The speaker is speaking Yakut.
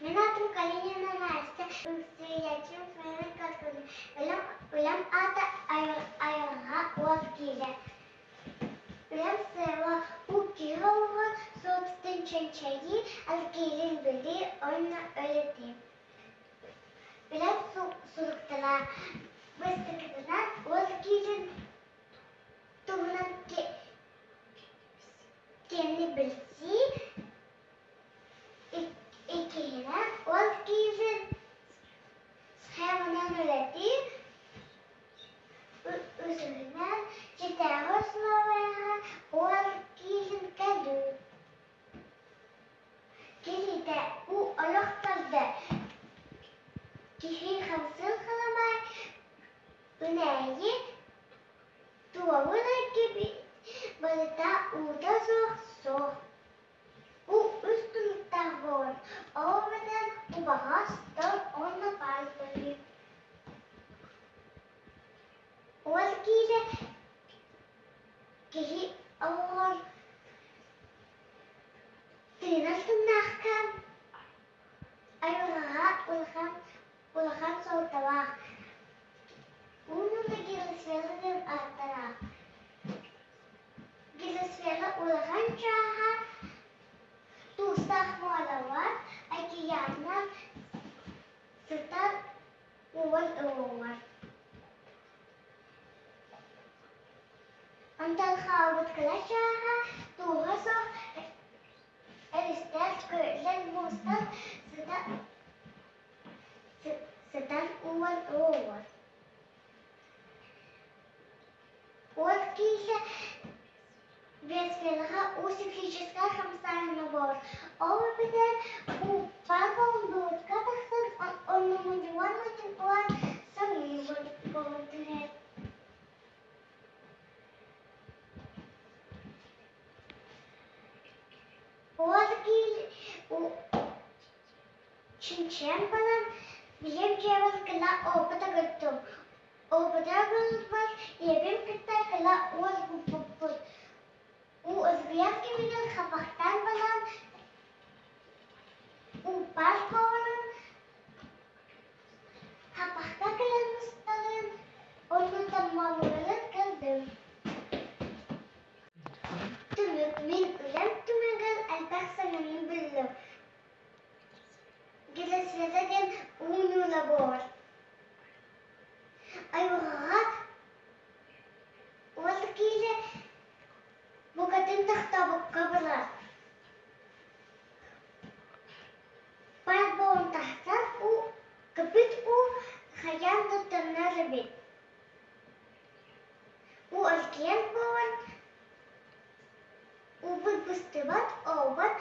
Мин аатым Калинина Настя, үҥсүйээччим Фрэнк Каткина. Үлэм, үлэм аата айылҕа уол киилэ. Үлэм сыала уу киһи олоҕун суотутун чинчийии, алгиирин билии уонна үлэтии. Үлэм суруктара бастакытынан уол киилин туһунан киэҥник билсии, Иккиһинэн, ол киһи схеманан үлэтии, үсүһүнэн, дьиэтээҕи усулуобуйаҕа уол киһин кэлүү. Киһитэ уу олох тарда, киһи хамсыыр халамай, үнээйи туолун эргибит, барыта уута суох суох. Бу үс түмүктээх буолан, ол эбэтэр убаҕас, тор уонна паай көрүү. Уол киилэ киһи оҕоҕор тыынар тыыннаахха айылҕаҕа улахан улахан суолталаах. Уунуна гидросфера диэн ааттаах. Гидросфера улахан чааһа туустаах муоралар, океаннар сытар уон ылыллар. Онтон хаалбыт кыра чааһа тууһа суох өрүстээх күөллэр муустан сытар уон ылыллар. Уот киһи биосфераҕа уу циклическай хамсааһына буолар. Ол эбэтэр уу паар буолбутка тахсан оннумуньугар мунньуллан самыы буолан түһэр. Уот киһи чинчийэн баран биһиэм дьиэбэр кыла опыта көрдүм. Опыта көрбөр ийэбин кытта кыла уос гуппуппут. Уу ызгыйар кэмигэр хапахтаан баран ууппаас буолан хапахта кэлэн мустарын онно таммалыырын көрдүм. Түмүк мин үлэм түмүгэр элбэх саҥаны биллим. Гидросвета диэн уу ньуула буолар. Айылҕаҕа уол киилэ букатын тохтообокко барар. Паар буолан тахсар уу, көпүт уу хайаан да төннөр эбит. Уу эргийэн буолан, уубут быстыбат, оҕобот.